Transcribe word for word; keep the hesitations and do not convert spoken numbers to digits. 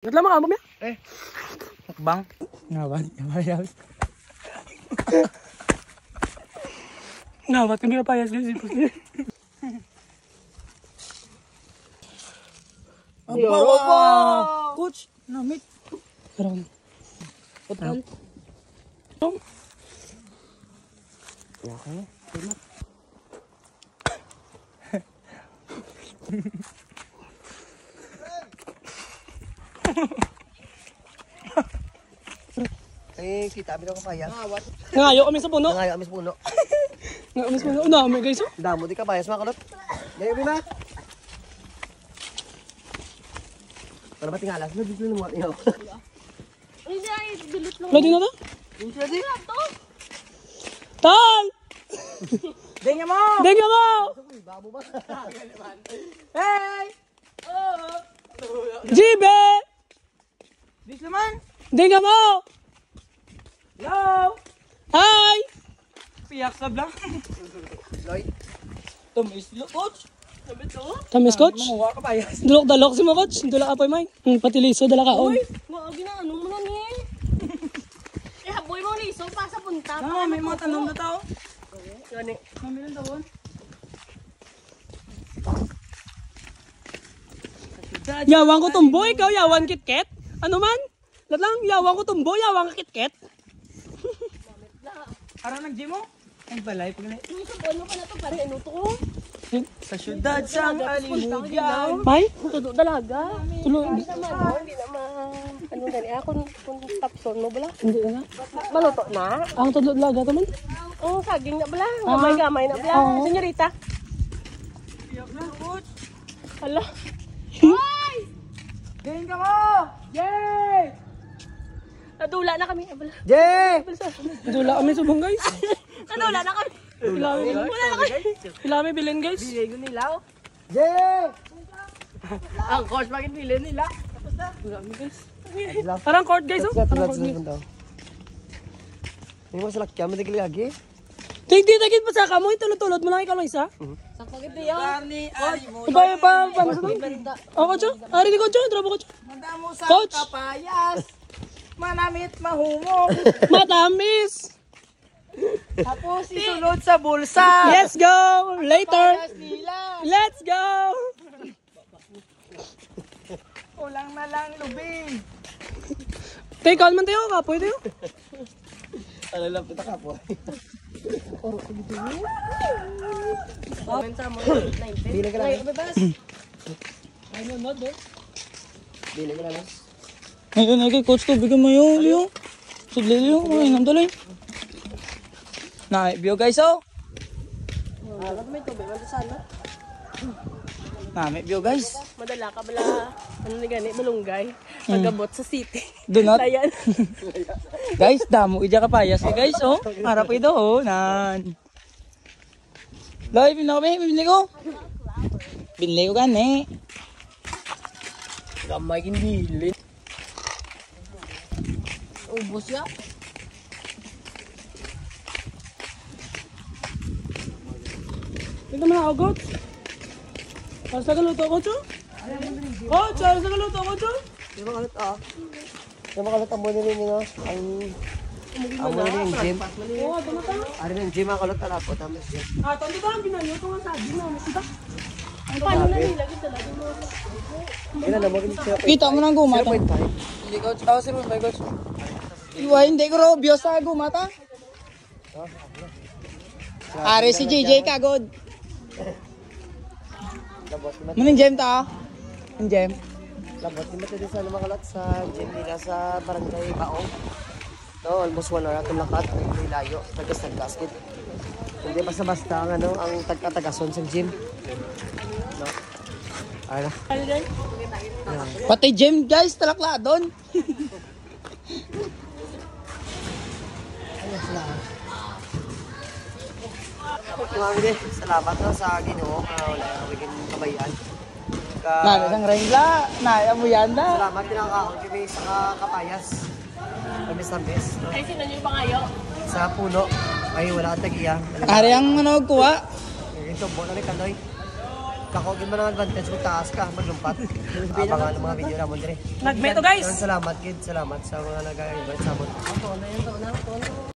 Gat lang, mga amo, ya. Eh. Mukbang. Ngawat, ngawat, ngawat. Ngawat kami kapayas, guys. Aba, Aba! Coach, namit. Karon. Putol. Okay. Eh, kita mi daw kapayas. Nangayo kami sa puno. Nangayo kami sa puno. Nangayo kami sa puno. Una, may guys, oh. Damo di kapayas, mga kulot. Dahil, Bima. Para matingala, sila dito na mga ihaw. Hindi, ay, delete lang. Pwede na to? Hindi, pwede. Tay! Denga mo! Denga mo! Babo ba? Hey! G B! Bis naman! Denga mo! Hello! Hi! Piyak sa blank. Loy. Tamis lo, coach. Sabi to? Tamis, coach? Mamuha ka, payas. Dulok-dalok si mo, coach. Dula ka po, Mike. Hmm, pati liso, dala ka, oh. Uy, mga ginaano mo na ni? Ihaboy mo liso pa sa punta. Ah, may mga tanom na tao. Gani. Mami ng tawon. Yawan ko tumbo, ikaw yawan kitket? Ano man? Lat lang, yawan ko tumbo, yawan ka kitket? Ara nag-gym mo? Ang balay, pag Yung sa ano ka na to, pare, ano to? Sa syudad sang Alimugan. May? Tudo dalaga. Tulo. Hindi naman, no? Hindi naman. Ano gani? Ah, kung, kung tapson mo, bala? Hindi na. Maluto na? Ang tulo dalaga to man? Oh, saging na, bala. Ah. Gamay-gamay na, bala. Oo. Senyorita. Hala. Hoy! Gain ka mo! Yay! Nadula na kami. Abala. Jay! Dula kami subong, guys. Nadula na kami. Dula kami. Wala na kami. Dula kami bilin, guys. Bilay ko nila, oh. Jay! Ang coach, bakit bilin nila? Dula kami, guys. Parang court, guys, oh. Parang court, guys. May mga salakyan, may dagili lagi. Tigdi, tigdi pa sa kamo, itulod-tulod mo lang ikaw lang isa. Sa pagkita, ya. Lugar ni Ari mo. Iba, iba, iba, iba. Ako, Cho. Ari ni ko, Cho. Drama ko, Cho. Madamo sa Coach. Kapayas. Manamit, mahumog. Matamis. Tapos isulod sa bulsa. Let's go. Later. Kapayas nila. Let's go. Kulang na lang lubi. Tay, kaon man tayo, kapoy tayo. Ano lang, puta, kapoy. Comment sa mo, nineteen. Dili ka lang. Ay, bebas. Ay, no, no, do. Dili ka lang. Ayun, ay, kay Coach, tubig ang mayo, Leo. Sudli, Leo. Ay, nang dali. Na, view, guys, oh. Ah, ba't may tubig? Ano sana? Na, may view, guys. Madala ka bala. Ano ni gani? Malunggay. Mm. Pagabot sa city. Do not. Ayan. Guys, damo. Ija ka payas, eh, guys, oh. Para po ito, oh. Nan. Loy, pinili ko, be. Pinili ko. Pinili ko gani. Gamay, hindi. Ubos ya. Ito man ako, Coach. Ano sa galuto, Coach, oh? Coach, ano sa galuto, Coach, oh? Di ba kalit, ah? Di ba kalit ang muna rin, no? Ang, ang muna rin, gym. Oo, ito na tayo. Ari ng gym, ang kalit, ala po, tapos gym. Ah, tanto ba ang binayo? Ito nga sabi na, ano sila? Ang paano na nila? Gusto na din mo. Kita mo nang gumata. Hindi, coach. Ako, zero point five, coach. Iwa, hindi ko raw obvious sa gumata. Are si J J kagod. Muning gym ta. Ang gym. Labot ni Mateo sa lumakalot sa gym nila sa Barangay Baong. No, almost one hour atong lakat. May layo. Tagas-tagas gid. Hindi basta-basta ang, ano, ang tagkatagason sa gym. No? Ala. Pati gym, guys, talakladon. Ayos lang. Mami, salamat, no, sa Ginoo nga wala kami kabayan. Ka- Nalo sang rain la, naya mo yan na. Salamat, pinakaon kami sa ka-, kapayas. Kami sa mess, no? Ay, sino yung pangayo? Sa puno. Ay, wala ang tagiya. Ari ang, ano, kuha? Ito, buwan na ni Kaloy. Ako, gid man ang advantage kung taas ka, maglumpat. Abangan ang mga video namon dire. Nagmeto, guys. Salamat, kid. Salamat sa mga nag-invite sa amon.